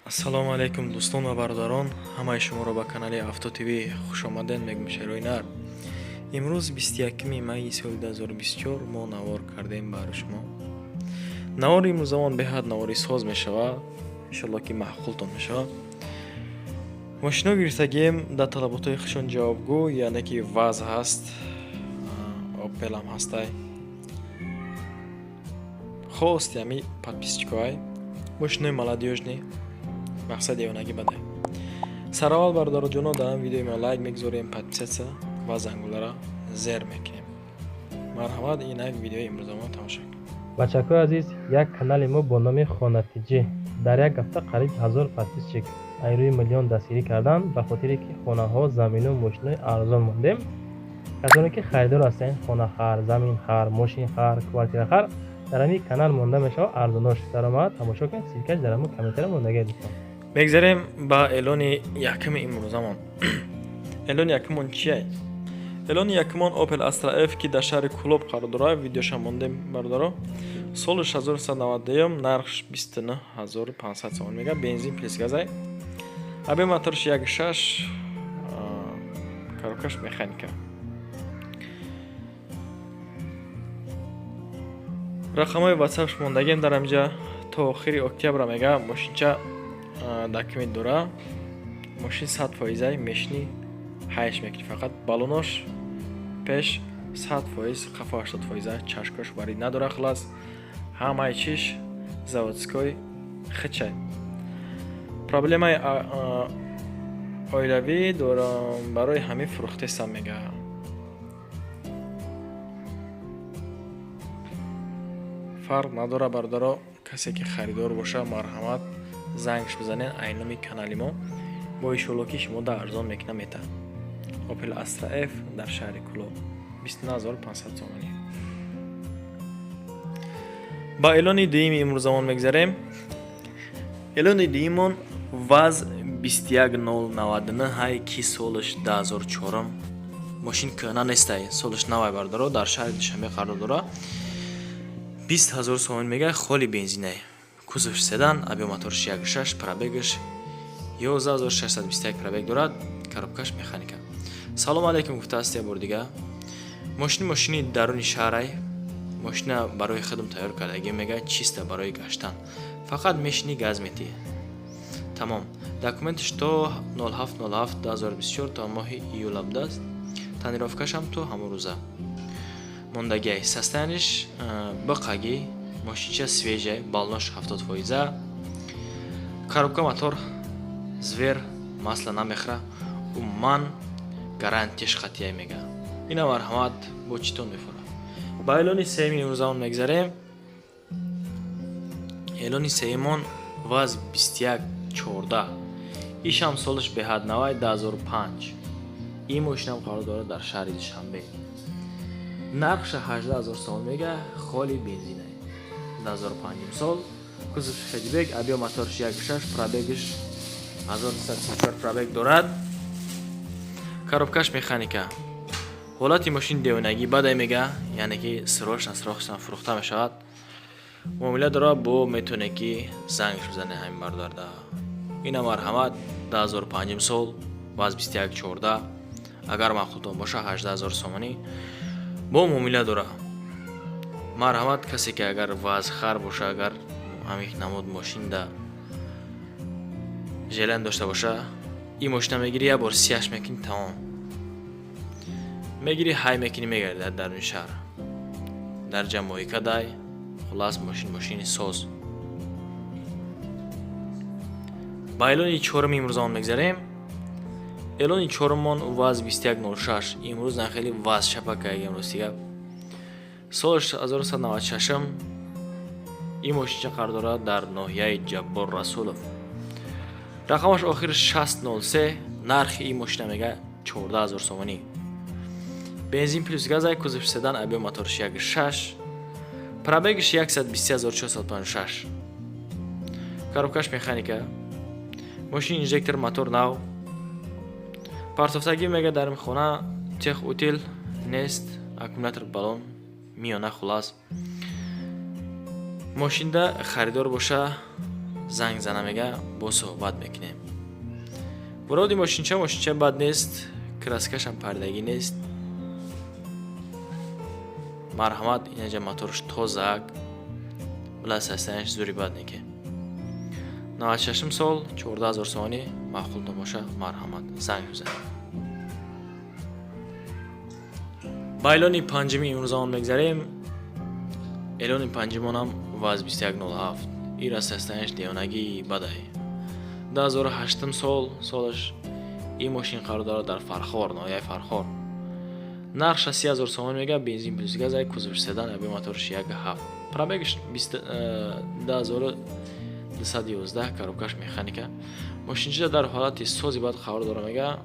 Ассалому алайкум, дӯстон ва бародарон! Ҳамаи шуморо ба канали Авто ТВ хушомадед мегӯм. Шерои нар. Имрӯз 21 майи соли 2024 мо навор кардем барои шумо. Навори имрӯзамон беҳад навори соз мешавад, иншолло, ки маъқултон мешавад. Мошино гирифтагием, дар талаботҳои худшон ҷавобгӯ, яъне ки ВАЗ ҳаст, Опелам ҳастай. Хости ҳами подписчикоай мошинои молодёжный, мақсад девонагӣ бадай. Сараввал, бародароҷоно, дар ин видеои мо лайк мегузорем, подписаться ва зангулара зер мекунем. Марҳамат, инак видеои имрӯзамон тамошо кунед. Бачакҳои азиз, як канали мо бо номи Хонатиҷӣ дар як ҳафта қариб 1000 подписчик айрӯи миллион дастгирӣ карданд, ба хотире ки хонаҳо, замину мошинои арзон мондем. Касоне ки харидор ҳастен, хонахар, заминхар, мошинхар, квартирахар, дар ҳамин канал монда мешавад арзонош. Даромад тамошо кунед, ссылкаш дар ҳамон комментария мондагиа, дӯстон. Мегзарем ба эълони якуми имрӯзамон. Эълони якумон чия? Эълони якумон Opel Astra F, ки дар шаҳри Кӯлоб қарор дорад. Видеоша мондем, бародаро. Соли 1991, нархш 29 500 сомон мега, бензин плюс газай, объём моторш 1,6, коробкаш механика. Рақамҳои ватсапш мондагием дар ҳамҷа. То охири октябра мега мошинча документ дора. Мошин 100 фоизай, мешини, ҳайш мекунӣ фақат. Балонош пеш 100%, қафо 80%, чашкош варид надора. Хулас, ҳамаи чиш заводской хичай. Проблемаи оилавӣ дорам, барои ҳамин фурӯхтесам, мега. Фарқ надора, бародаро, касе ки харидор боша, марҳамат, зангш бизанед айноми канали мо. Бо иншоалло, ки шумо да арзон мекуна мета. Opel Astra F дар шаҳри Кӯлоб, 29 500 сомонӣ. Ба эълони дуюми имрӯзамон мегзарем. Эълони дуюмон ВАЗ 21099 ҳай, ки солаш 2004. Мошин кӯҳна нестай, солаш навай, бародаро. Дар шаҳри Душанбе қарор дора. 20 000 сомон мега, холи бензинай, кузовш седан, объём моторш 1,6, пробегаш 11 621 пробег дорад, коробкаш механика. Салом алейкум гуфтааст як бор дига. Мошини даруни шаҳрай. Мошина барои худам тайёр кардагӣ, мега, чиста барои гаштан, фақат мешини, газ метиҳ, тамом. Документаш то 07.07.2024, то моҳи июла будааст. Тонировкашам то ҳамон рӯза мондагиай. Состояниш биқагӣ, мошинча свежая, баллонош 70%, коробка мотор звер, масла намехӯра, умуман гарантияш қатъия, мега. Ина, марҳамат, бо читон мефурад. Ба эълони сеюми имрӯзамон мегзарем. Эълони сеюмон ВАЗ 2114. Ишам солаш беҳад навай, 2005. Ин мошинам қарор дорад дар шаҳри Душанбе. Нархша 18 000 сомон мега, холи бензина, 2005 сол, кузов хэтчбек, объём моторш 1,6, пробегаш 1234 пробег дорад, коробкаш механика. Ҳолати мошин девонагӣ бадай, мега, яъне ки срочно, срочно фурӯхта мешавад. Муомила дора, бо метавоне ки зангш бизане ҳамин бародарда. Ина, марҳамат, 2005 сол ВАЗ 2114. Агар маъқултон боша, 18 000 сомонӣ, бо муомила дора. Марҳамат, касе ки агар ВАЗхар боша, агар ҳамин намуд мошинда желание дошта боша, ин мошина мегирӣ, як бор сияш мекунӣ, тамом. Мегирӣ, ҳай мекунӣ, мегарди дар даруни шаҳр, дар ҷамоика дай. Хулас, мошин мошини соз. Ба эълони чоруми имрӯзамон мегзарем. Эълони чорумон ВАЗ 2106. Имрӯз на хеле ВАЗ шапакаягем, рости гап. Соли 1996. Ин мошинча қарор дорад дар ноҳияи Ҷаббор Расулов. Рақамаш охир 603. Нархи ин мошина, мега, 14 000 сомонӣ, бензин плюс газай, кузов седан, объём моторш 1,6, пробегаш 123 456, коробкаш механика. Мошин инжектор, мотор нав. Партофтагӣ, мега, дар хона тех утил нест, аккумулятор, баллон миёна. Хулас, мошинда харидор боша, Занг зана мега, бо суҳбат мекунем. Вроде мошинча, мошинча бад нест, краскашам пардагӣ нест. Марҳамат, инаҷа моторш тозак, била состоянияш зури бад неке. 96 сол, 14 000 сомонӣ. Маъқултон боша, марҳамат, занг бизанед. Ба эълони панҷуми имрӯзамон мегзарем. Эълони панҷумонам ВАЗ 2107. Ира состоянияш девонагии бадай. 2008 сол солаш. Ин мошин қарор дорад дар Фархор, ноҳияи Фархор. Нархша 30 000 сомон мега, бензин плюс газай, кузовш седан, объём моторш 1,7, пробегш 211, коробкаш механика. Мошинчида дар ҳолати сози бад қарор дора мега,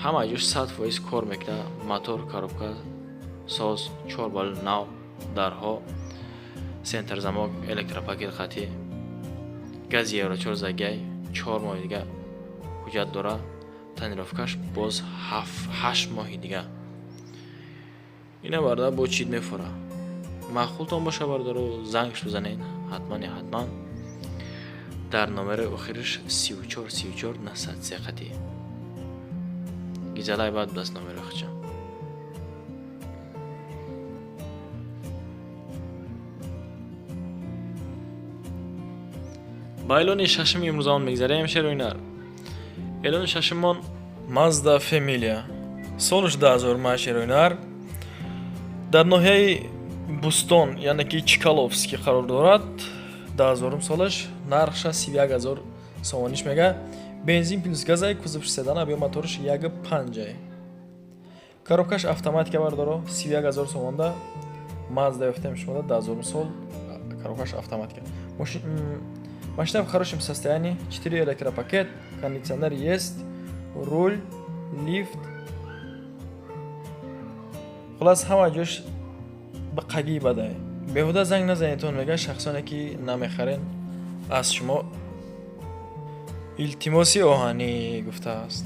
ҳама ҷош 100% кор мекунад: мотор, коробка соз, чор бали нав, дарҳо, центр замок, электропакет қатӣ, гази евро 4 загай, 4 моҳи дига ҳуҷҷат дора, тонировкаш боз 8 моҳи дига. Ина бародар, бо чид мефура. Маъқултон боша, бародару, зангш бизанед ҳатман, ҳатман дар номерои охириш 34 34 903 қатӣ. Гизалай бад даст номерои хича. Ба эълони шашуми имрӯзамон мегзарем, шероинар. Эълони шашумон Мазда Фамилия, солш 2000 ма, шероинар, дар ноҳияи Бӯстон, яъне ки Чкаловский қарор дорад. 2000-ум солаш, нархша 31 000 сомониш мега, бензин плюс газай, кузовш седан, объём моторш 1,5-ай, коробкаш автоматика. Бардоро, 31 000 сомонда Мазда ёфтем шумода, 2000-ум сол, коробкаш автоматика. Машина в хорошем состоянии, 4 электропакет, кондиционер есть, руль, лифт, хулас, ҳама ҷош ба қагии бадай. Беҳуда занг назанедтон мега, шахсоне ки намехарен, аз шумо илтимоси оҳанӣ гуфтааст.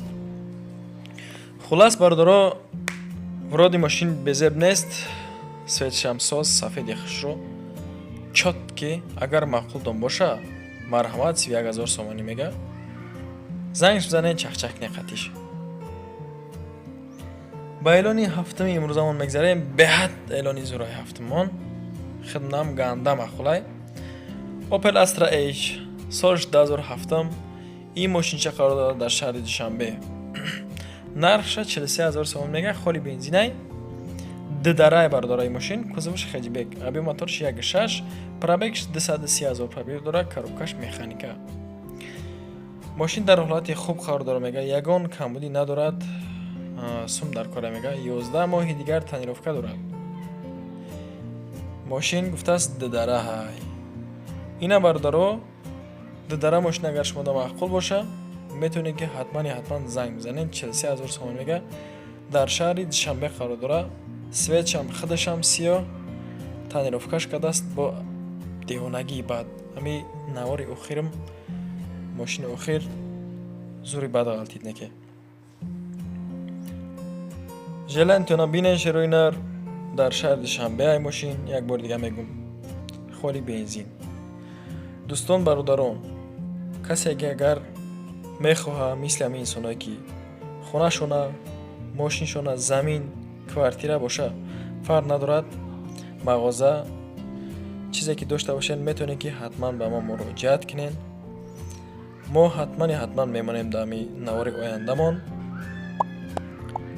Хулас, бародаро, вроде мошин безеб нест, светшамсоз, сафеди хушрӯ, чёткий. Агар маъқултон боша, марҳамат, 31 000 сомонӣ мега, занг бизанед, чахчах кунед қатиш. Ба эълони ҳафтуми имрӯзамон мегзарем. Беҳад эълони зураи ҳафтумон хиднам ганда маъқулай. Opel Astra H, солш 2007. Ин мошинча қарор дорад дар шаҳри Душанбе. Нархша 43 000 сомон мега, холи бензинай, ддарай, бардораи мошин, кузовш хэтчбек, объём моторш 1,6, пробегш 230 000 пробег дорад, коробкаш механика. Мошин дар ҳолати хуб қарор дорад мега, ягон камбудӣ надорад, сум дар кора мега, 11 моҳи дигар тонировка дорад. Мошин гуфтааст ддараҳай. Ина, бародаро, ддара мошин, агар шумода маъқул боша, метавонед ки ҳатмани ҳатман занг бизанед. 43 000 сомон мега, дар шаҳри Душанбе қарор дорад. Светшам худашам сиёҳ, тонировкаш кардааст бо девонагии бад. Ҳами навори охирам, мошини охир зури бад ғалтид неке. Желаниятона бинен, шероинар, дар шаҳри Душанбе ай мошин, як бори дига мегум, холи бензин. Дӯстон, бародарон, касе ки агар мехоҳа мисли ҳамин инсоное ки хонашона, мошиншона, замин, квартира боша, фарқ надорад, мағоза, чизе ки дошта бошед, метавонед ки ҳатман ба мо муроҷиат кунед. Мо ҳатмани ҳатман мемонем дар ҳами навори ояндамон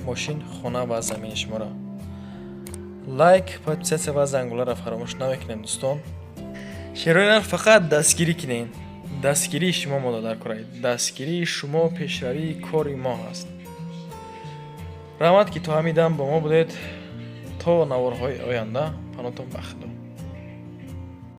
мошин, хона ва замини шуморо. Лайк, подписаться ва зангуларо фаромӯш намекунем, дӯстон. Шероинар, фақат дастгирӣ кунед. Дастгирии шумо мода дар кора, дастгирии шумо пешравии кори мо ҳаст. Раҳмат, ки то ҳамин дам бо мо будед. То наворҳои оянда, панотон ба Худо.